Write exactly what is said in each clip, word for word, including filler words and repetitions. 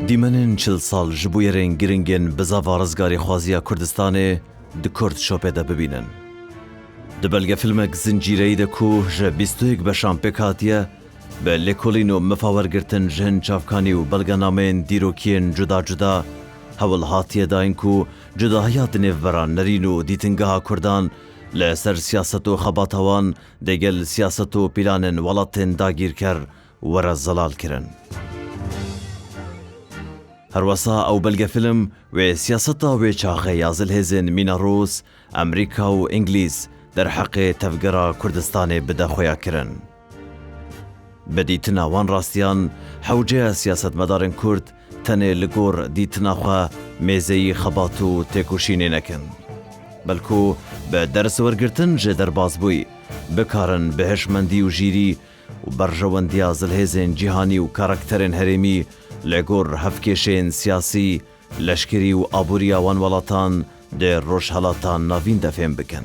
Dîmenên çil sal ji bûyerên giringên bizava rizgarîxwaziya Kurdistanê di Kurd Shopê de bibînin. Di belgefilmek zincîreyî de ku ji bîst û yek beşan pêk hatiye, bi lêkolîn û mifa wergirtin ji hin çavkanî û belgenameyên dîrokiyên cuda cuda hewl hatiye dayîn ku cudahiya di nêvbera nerîn û dîtingeha Kurdan li ser siyaset û xebata wan digel siyaset û planên welatên dagîrker were zelal kirin. Herwesa ew belgefilm wê siyaseta wê çaxê ya zilhêzên mîna Rûs, Amerîka û Îngilîz derheqê tevgera Kurdistanê bide xuya kirin. Bi dîtina wan rastiyan, hewceya siyasetmedarên Kurd tenê li gor dîtina xwe mêzeyî xebat û têkoşînê nekin. Belku bi derswergirtin ji derbasbûyî, bikarin bi hişmendî û jîrî û berjewendiya zilhêzên cîhanî û karakterên herêmî li gor hevkêşeyên siyasî, leşkerî û aboriya wan welatan di Rojhelata Navîn de fêm bikin.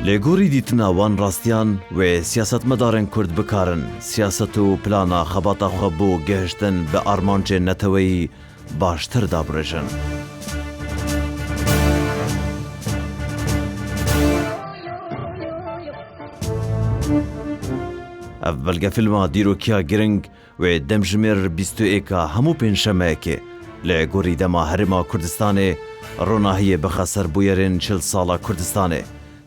Lê gorî dîtina wan rastiyan wê siyasetmedarên Kurd bikarin siyaset û plana xebata xwe bo gihiştin bi armancên neteweyî baştir dabirêjin. Ev belgefilma dîrokiya giring wê demjimêr bîst û êk a hemû pêncşemeyekê li gorî dema Herêma Kurdistanê ronahiyê bixe ser bûyerên çil sala Kurdistanê,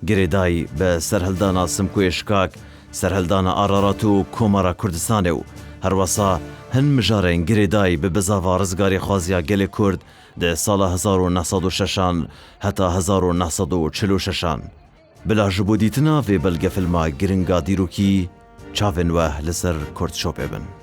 girêdayî bi serhildana Simkoyê Şikak, serhildana Ararat û Komara Kurdistanê û herwesa hin mijarên girêdayî bi bizava rizgarîxwaziya gelê Kurd di sala hezar û neh sed û şeşan heta hezar û neh sed û çil û şeşan. Bila ji bo dîtina vê belgefilma giringa dîrokî çavên we li ser Kurd Shopê bin.